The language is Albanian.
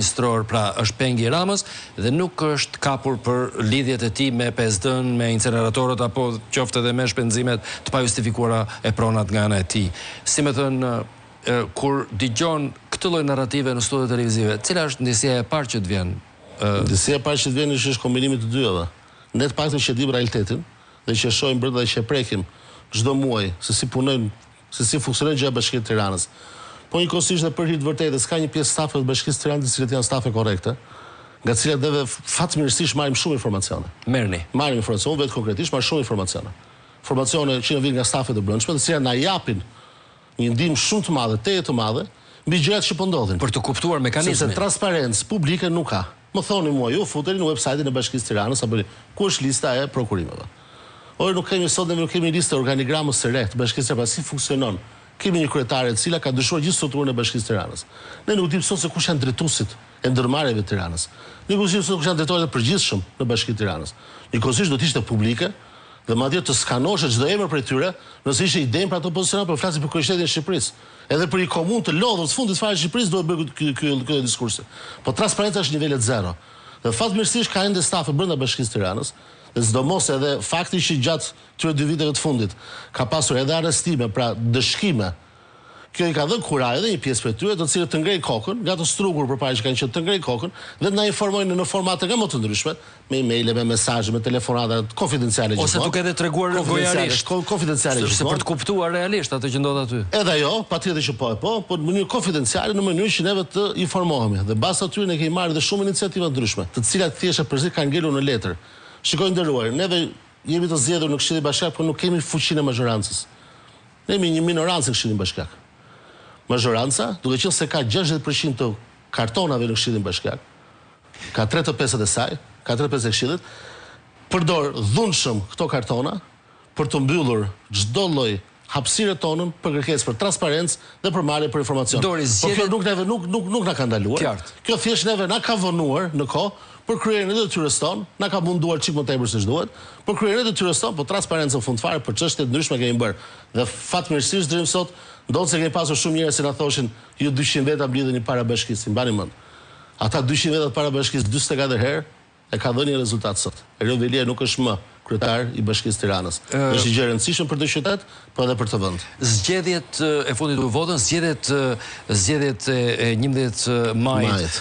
Ministror, pra është peng i Ramës dhe nuk është kapur për lidhjet e tij me PSD-në, me inceneratorët apo qoftë edhe me shpenzimet të pajustifikuara e pronat nga ana e tij. Si me thënë, kur dëgjon këtë lloj narrative në studio televizive, cila është ndjesia e parë që të vjen? Ndjesia e parë që të vjen është është kombinimi i të dyjave. Ne të paktën që dimë realitetin dhe që e shohim brenda dhe që e prekim çdo muaj se si punojnë se si funksionon gjëja Bashkia e Tiranës. Po njëkohësisht dhe për hir të vërtetës ka një pjesë stafeve të Bashkisë së Tiranës të cilat janë stafe korrekte, nga të cilat neve fatmirësisht marrim shumë informacione. Merrni. Marrim informacione, unë vetë konkretisht marr shumë informacione. Informacione që na vijnë nga stafet e brendshme, të cilat na japin një ndihmë shumë të madhe, tejet të madhe, mbi gjërat që po ndodhin. Për të kuptuar mekanizmin. Sepse transparencë publike nuk ka. Më thoni mua, ju futeni në website-in e Bashkisë së Tiranës apo ku është lista e prokurimeve? Ore nuk kemi sot neve nuk kemi listë të organigramës së re të Bashkisë së Tiranës, si funksionon? Kemi një kryetare e cila ka ndryshuar gjithë strukturën e Bashkisë së Tiranës. Ne nuk dimë sot se kush janë drejtuesit e ndërmarrjeve të Tiranës. Ne nuk dimë sot kush janë drejtorët e përgjithshëm në Bashkinë e Tiranës. Njëkohësisht do të ishte publike dhe madje të skanoheshe çdo emër prej tyre, nëse ishte i denjë për ato pozicione, po flasim për kryeqytetin e Shqipërisë. Edhe për një komunë të lodhur të fundit fare të Shqipërisë duhet bërë ky ky ky diskursi. Po transparenca është nivelet zero. Dhe fatmirësisht ka ende stafe brenda Bashkisë së Tiranës, dhe sidomos edhe fakti që gjatë këtyre dy viteve të fundit ka pasur edhe arrestime, pra ndëshkime, kjo i ka dhënë kurajë edhe një pjesë prej tyre, të cilët të ngrejnë kokën, nga të strukur përpara që kanë qenë të ngrejnë kokën dhe të na informojnë në formate nga më të ndryshmet, me emaile, me mesazhe, me telefonata konfidenciale gjithmonë. Ose duke edhe treguar gojarisht. Konfidenciale gjithmonë. Sepse për të kuptuar realisht atë që ndodh aty. Edhe ajo, patjetër që po e po, por në mënyrë konfidenciale, në mënyrë që neve të informohemi. Dhe bazë atyre ne kemi marrë edhe shumë iniciativa të ndryshme, të cilat thjesht e përsëris kanë ngelur në letër. Shiko i nderuar, neve jemi të zgjedhur në Këshillin Bashkiak, por nuk kemi fuqinë e mazhorancës. Ne jemi një minorancë në Këshillin Bashkiak. Mazhoranca, duke qenë se ka 60% të kartonave në Këshillin Bashkiak, ka tre të pestat e saj, ka tre të pestat e Këshillit, përdor dhunshëm këto kartona për të mbyllur çdo lloj hapësire tonën për kërkesë për transparencë dhe për marrje për informacion. Dori, Po kjo nuk neve nuk nuk nuk na ka ndaluar. Qartë. Kjo thjesht neve na ka vonuar në kohë për kryerjen e detyrës tonë, na ka munduar çik më tepër se ç'duhet, për kryerjen e detyrës tonë, po transparencë në fund fare për çështje të ndryshme kemi bërë. Dhe fatmirësisht deri më sot, ndonëse kemi pasur shumë njerëz që na thoshin ju 200 veta mblidheni para bashkisë, i mbani mend. Ata 200 vetat para bashkisë 44 herë e ka dhënë një rezultat sot. Erion Veliaj nuk është më kryetar i Bashkisë së Tiranës. Është një gjë e rëndësishme për këtë qytet, po edhe për këtë vend. Zgjedhjet e fundit u votën, zgjedhjet zgjedhjet e 11 majit.